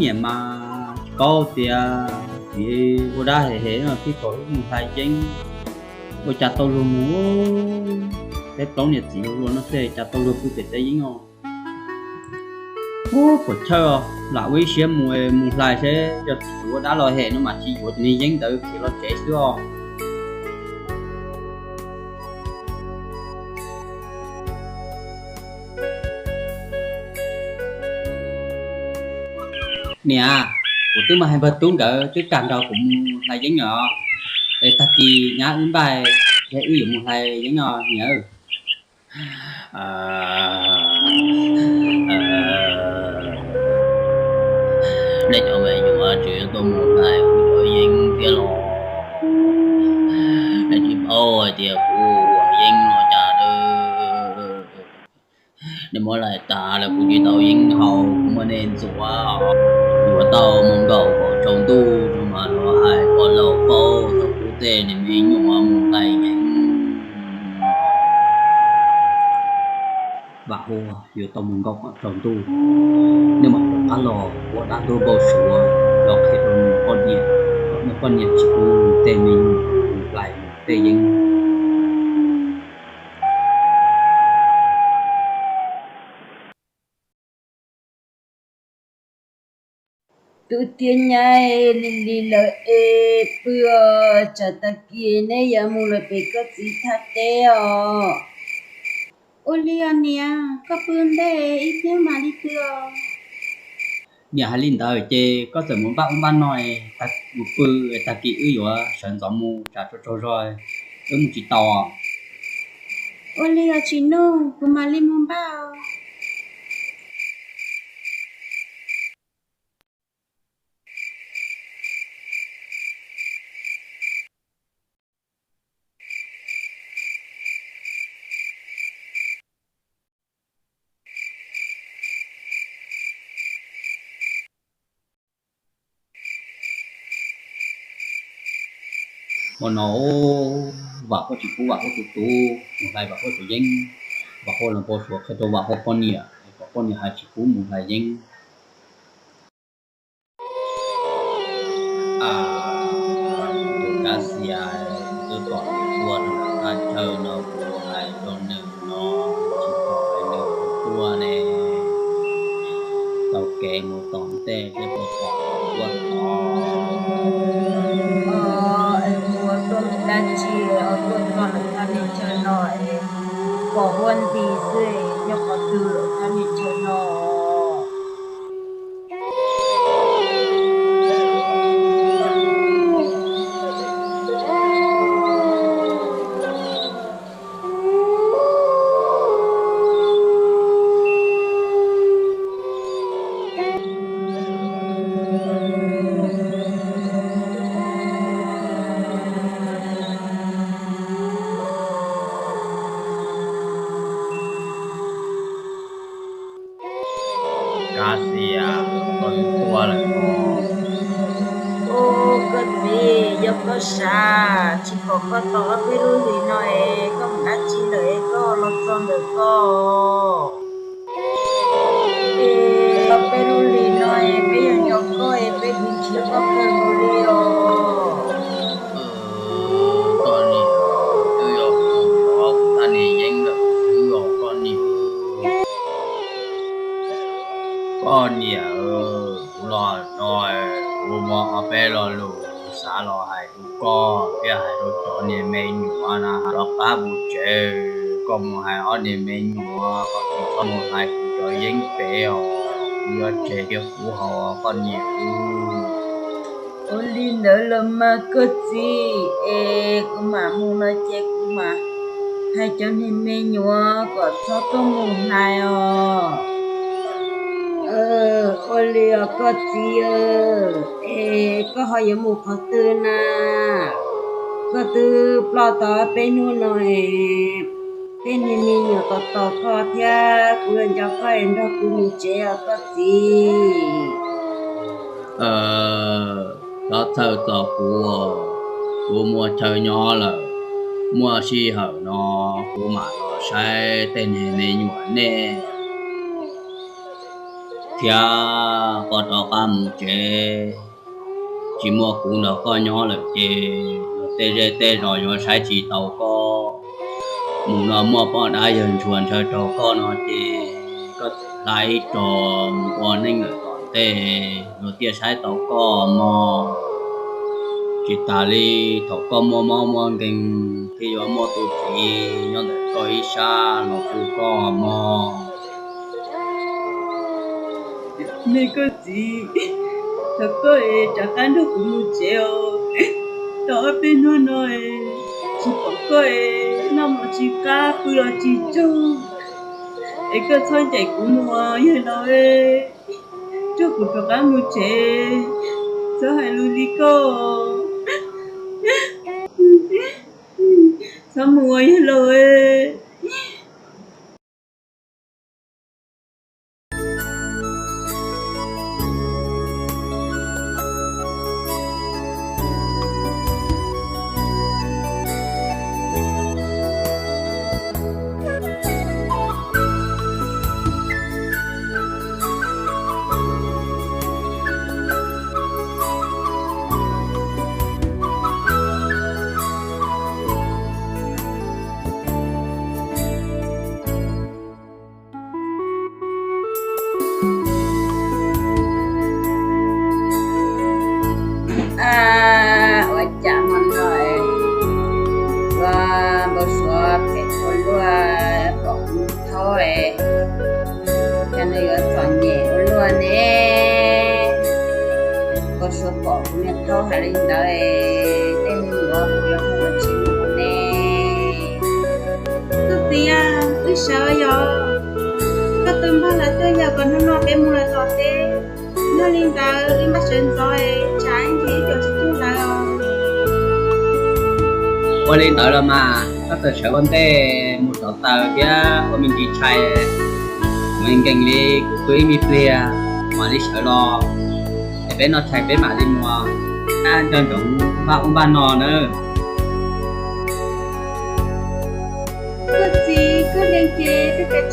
Niam mas tsis paub tias txiv ua dab hem hem no thiaj kom wb mus hlais yeeb, ua cas tau luag mus, peb plaub niam txiv luag no xwb cas tau luag pw pem tsev yeeb os. Ub, puas chawj os, lam ua ib siab mus, mus hlais seb yog txiv ua dab los hem no mam tsis yuav cov niag yeeb ntawd khiav los tsev xwb os. Niam, kuv twb muaj hais npawg Tub nkawd twb kam nrog kuv mus hlais yeeb os, es tag kis nyab wb npaj, yog wb yuav mus hlais yeeb os niam. Nej cov me nyuam tsis tuaj mus hlais kuv cov yeeb thiab los? Nej tsis paub hais tias kuv ua yeeb no cas, nej muab hlais tas lawm kuv tsis tau yeeb haus, kuv muab nej ntxuav, yuav tau mus nkaum kom tsaus ntuj tso mas los hais kom laus paub thaum kuv tej niag me nyuam mus hlais yeeb. Vam Huab, yuav tau mus nkaum kom tsaus ntuj, nej mam rov qab los ua dab ntub npau suav los qhia rau nws poj niam, kom nws poj niam tsis pub nws tej me nyuam mus hlais tej yeeb. Tub thiab nyab, lig lig lawm es pw os, tsam tag kis neb yuav mus lawm pem koj txiv thaj teb os. Ua li os niam, koj pw ntej ib pliag mam li pw os. Niam hais li ntawd ces koj txawm mus npaj ub npaj no, mus pw, tag kis wb yuav sawv ntxov mus tsam tsaug tsaug zog wb mus tsis tau. Ua li os Tsim Nuj, kuv mam li mus npaj os. Hmo no Vam Huab tsis pub Vam Huab tus tub mus hlais Vam Huab cov yeeb. Vam Huab los npau suav qhia rau Vam Huab poj niam kom poj niam hais tsis pub mus hlais yeeb. Tus Kab Xias, twb kom kuv tuaj rau thaj chaw no kuv hais rau nws no, tsis pom nws tuaj ne. Taug kev mus tom ntej thiab puas pom tuaj tod? Es ua tuaj mus dab tsi ho tuaj txog lawm thaj niag chaw no es pom huab nti xwb, nyob qhov twg lawm thaj niag chaw no? Kab Xias, koj twb tuaj lawm os. Ub, koj txiv, yog koj sav tsis pom koj tau ob peb lub hlis no es koj mus dab tsi lawm es koj los txog ntawm koj? Es ob peb lub hlis no es peb yog nco koj es peb twb nrhiav koj kawg nkaus li os. Koj niam, twb yog kuv thaj niag yeeb lawm xwb os koj niam. Koj niam, kuv los no, kuv muaj ob peb lo lus xav los hais rau koj thiab hais rau cov niag me nyuam na, rov qab mus tsev, koj mus hais ob niag me nyuam kom tsis txhob mus hlais kuv cov yeeb pem os, kuv yuav tseg thiab kuv haus koj niam. Ua li ntawd los mas koj txiv, es kuv mam mus no ces kuv mam hais cov niag me nyuam kom txhob tuaj mus hlais os. Ua li os koj txiv, es koj ho yuav mus qhov twg na? Koj twb ploj tau peb hnub no es tej niag me nyuam tos tos koj thiab kuv yuav nco koj es nrog kuv mus tsev os koj txiv. Txhob txhawj txog kuv, kuv muaj chaw nyob lawm, muaj sij hawm no kuv mam los saib tej niag me nyuam nej. thiab koj rov qab mus tsev, tsis muaj kuv nrog koj nyob lawm ces tej zej tej zos yuav saib tsis taus koj. Mus no muaj poj dab yawg ntsuag ntshaw rau koj no ces koj hla ib ro mus ua neej lawm tom ntej luag thiaj saib taus koj mog. Tsis tas li thaum koj muaj mob muaj nkeeg thiaj yuav muaj tus txiv nyob ntawm koj ib sab los pab koj mog. Me koj txiv, thov koj es rov qab nrog kuv mus tsev os. Tau ob peb hnub no tsis pom koj es noj mov tsis qab, pw los tsis tsaug, es koj txhob ncaim kuv mus os yawg laus. Nrog kuv rov qab mus tsev, txhob hais lus li koj, txhob mus os yawg laus. Ua cas hmo no ua npau suav phem ua luaj, pom kuv niag thaub, cas nws yuav txom nyem ua luaj ne. Npau suav pom kuv niag thaub hais li ntawd, tej me nyuam kuv yuav mus ua tsis mus ne. Koj txiv, wb sawv yog koj tus npawg lawv tuaj yaum kom hnub no peb mus lawm tom teb. Yog li ntawd wb npaj sawv ntxov, tsam ib ntsis wb yuav tsis tau lawv os. Ua li ntawd los mas koj txawm sawv ua ntej mus rauv taws thiab ua me ntsis tshais, mus nkees li kuv pw ib me pliag mam li sawv los, es peb noj tshais peb mam li mus, nco ntsoov npaj ub npaj no nawb. Koj txiv, koj lees ces peb pem